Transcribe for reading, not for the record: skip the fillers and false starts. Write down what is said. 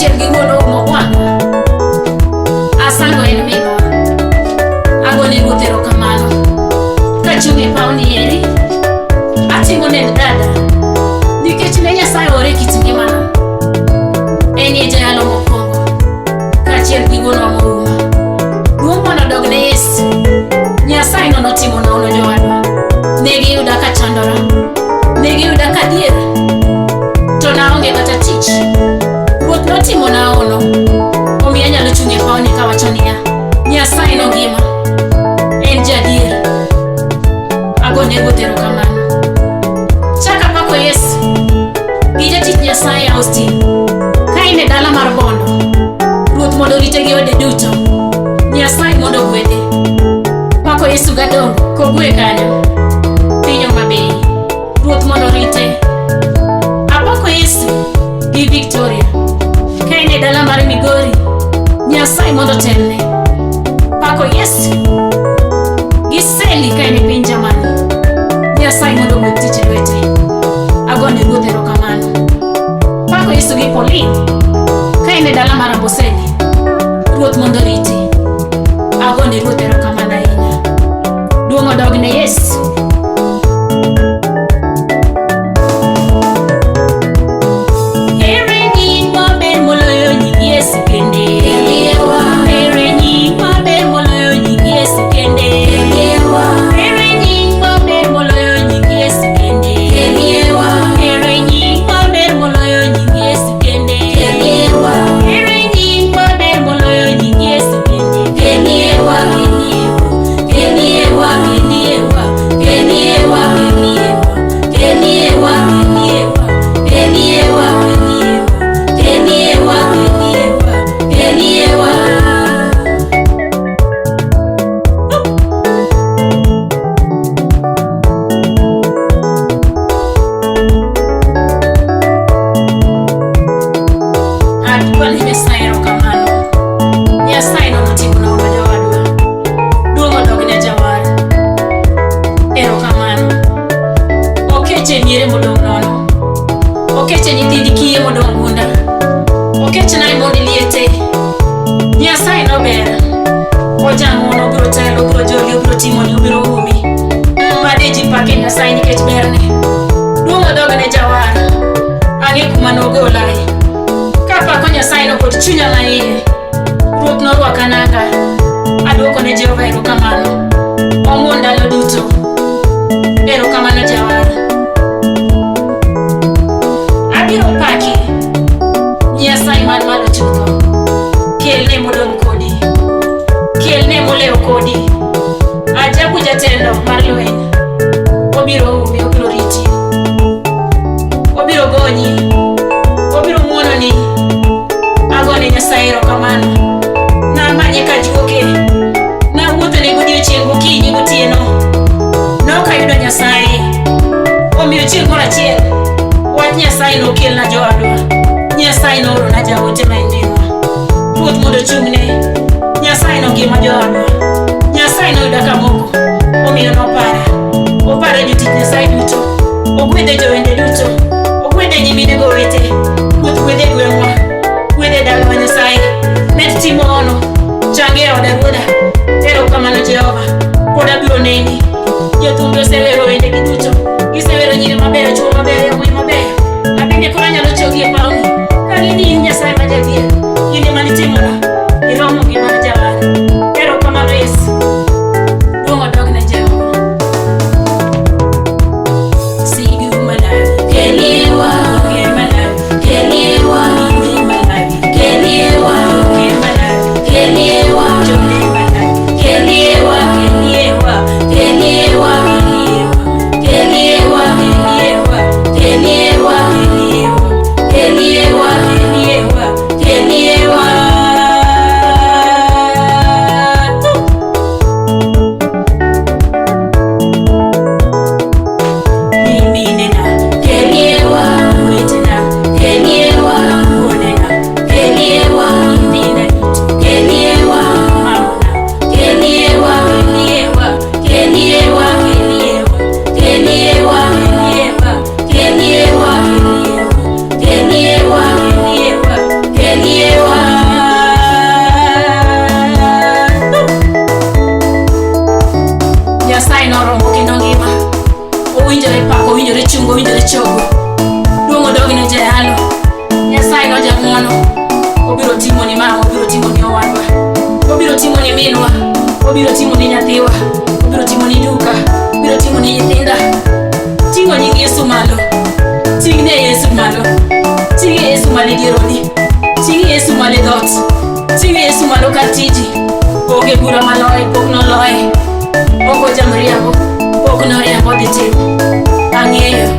Kaachiel gi wuon Ouma Ogwanga. Asango en minwa. Agone Ruoth erokamano. Kachung' e pawni eri, ating'o nend dada. Nikech ne Nyasaye oore e kit ngimana. Enie jayalo mokwongo. Kaachiel gi wuonwa Mouma. Duong' mondo odog ne Yesu. Nyasaye no notimo nono jowadwa. Ne giyuda ka chandora. Ne giyuda ka dhier. To naonge kata tich. Ruoth notimo na hono. Omiyo anyalo chung' e pawni kawacho niya, Nyasaye no ngima. En jadier. Agone Ruoth erokamano. Chak apako Yesu gi jatich Nyasaye Austin. Ka in e dala mar Bondo, Ruoth mondo orite gi ode duto. Nyasaye mondo ogwedhe. Pako Yesu gadongo kogwe kanyo. Piny Homa Bay. Ruoth mondo orite. Apako Yesu gi Victoria. Ka in e dala mar Migori, Nyasaye mondo otelne. Pako Yesu gi Seli ka in e piny Germany. Nyasaye mondo ogwedh tich lwete. Agone Ruoth erokamano. Pako Yesu gi Pauline ka in e dala mar Amboseli. Ruoth mondo oriti. Agone Ruoth erokamano ahinya. Duong' odog ne Yesu. Ere nying maber moloyo nying Yesu kende. Ere nying maber moloyo nying Yesu kende. Ere nying maber moloyo nying Yesu kende. Ere nying maber moloyo nying Yesu kende. Ere nying maber moloyo nying Yesu kende. Keniewa, keniewa, keniewa, keniewa, keniewa, keniewa, keniewa, keniewa, keniewa, keniewa, keniewa. Adwani Nyasaye erokamano. Nyasaye notimo nono jowadwa. Duong' odog ne Jawar. Erokamano. Okeche miere modong' nono. Okeche nyithind kiye modong' gunda. Okeche nae mond liete. Nyasaye nober. Ojang'uono obiro telo, obiro joli, obiro timoni, obiro umi. Made ji pake Nyasaye nikech berne. Duong' odog ne Jawar. Ang'e kuma nogolae. Kapako Nyasaye no kod chunya maiye. Ruoth norwaka nanga. Aduoko ne Jehova erokamano. Ong'won ndalo duto. Erokamano Jawar. Abiro paki. Nyasaye man malo chutho. Kelne modong' kodi. Kelne molewo kodi. Ajabu jatelo mar lweny. Obiro umi, obiro riti. Obiro gonyi. Obiro muononi. Agone Nyasaye erokamano. Namanye kajuoke. Nawuothone godiechieng' gokinyi gotieno. Nok ayudo Nyasaye. Omiyo chieng' moro achiel, wach Nyasaye nokelna jowadwa. Nyasaye noorona jaote ma en minwa. Ruoth mondo ochung'ne. Nyasaye nongima jowadwa. Nyasaye noyuda kamoko. Omiyo nopara. Opara jotich Nyasaye duto. Ogwedhe jowende duto. Ogwedhe nyimine gowete. Ruoth gwedhe gweng'wa. Gwedhe dalawa Nyasaye. Med timo hono. Change e oda Ruodha. Erokamano Jehova. Pod abiro neni. Jothumbe osewero wendegi duto. Gisewero nyiri mabeyo, chwo mabeyo, yawuoyi mabeyo. Abende koro anyalo chogi e pawni. Ka gini in Nyasaye ma jadier. In ema nitimona. Iromo ngimana Jawar. Erokamano Yesu. Duong' odog ne Jehova. Sigu manade. jang'wono. Obiro timo ni mama, obiro timo ni owadwa, obiro timo ni minwa, obiro timo ni nyathiwa, obiro timo ni duka, obiro timo ni nyithinda. Ting'o nying Yesu malo. Ting'ne Yesu malo. Ting' Yesu malo e dier odi. Ting' Yesu malo e dhoot. Ting' Yesu malo kar tiji. Onge bura maloye, pok noloye. Ok ojamriambo, pok noriambo dhi timo. Ang'eyo.